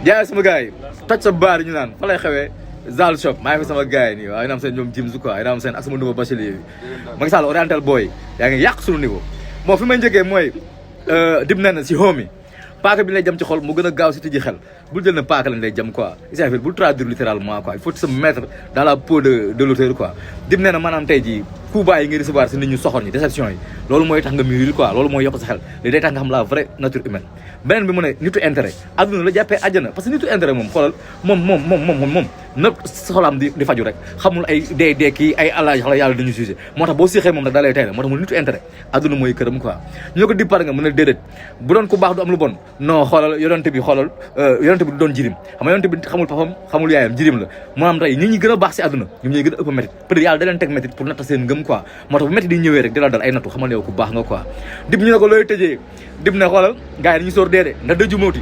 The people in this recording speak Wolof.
jaay sama gars yi toj sa baar yi ñu naan fa lay xewee Zal Shop maa ngi fi sama gars yi nii waaw ay naam seen ñoom Jim quoi ay naam seen ak sama nouveau bachelier bi Macky Sall oriental boy yaa ngi yàq suñu niveau bon fi may njëkkee mooy Dip nee na si home yi paaka bi lay jam ci xol mu gën a gaaw si tijji xel bul jël na paaka lañ lay jam quoi Israël bul traduire littéralement quoi il faut se mettre dans la peau de l'auteur quoi Dip nee na maanaam tey jii coup bas yi nga recevoir si nit ñu soxor ñi déception yi loolu mooy tax nga mûrir quoi loolu mooy yokk sa xel li day tax nga xam la vraie nature humaine beneen bi mu ne nitu intérêt adduna la jàppee àjjana parce que nitu intérêt moom xoolal moom na soxlaam di faju rek xamul ay dee kii ay àlla la yàlla dañu jugé moo tax boo siixee moom nag daa lay tey moo tax mu nitu intérêt adduna mooy këram quoi ñu ne ko Dip pare nga mu ne déedéet bu doon ku baax du am lu bon non xoolal yonent bi du doon jirim xam nga yonent bi xamul papam xamul yaayam jirim la moo am tey ñi gën a baax si adduna ñoom ñooy gën a ëpp métit peut-être yàlla da leen teg métit pour natta seen ngëm quoi moo tax bu métti di ñëwee rek di la dal ay nattu xamal ne yow ku baax nga quoi Dip ñu ne ko looy tëjee Dip ne xoolal gars yi dañuy sóor dee de ndax dëju mawti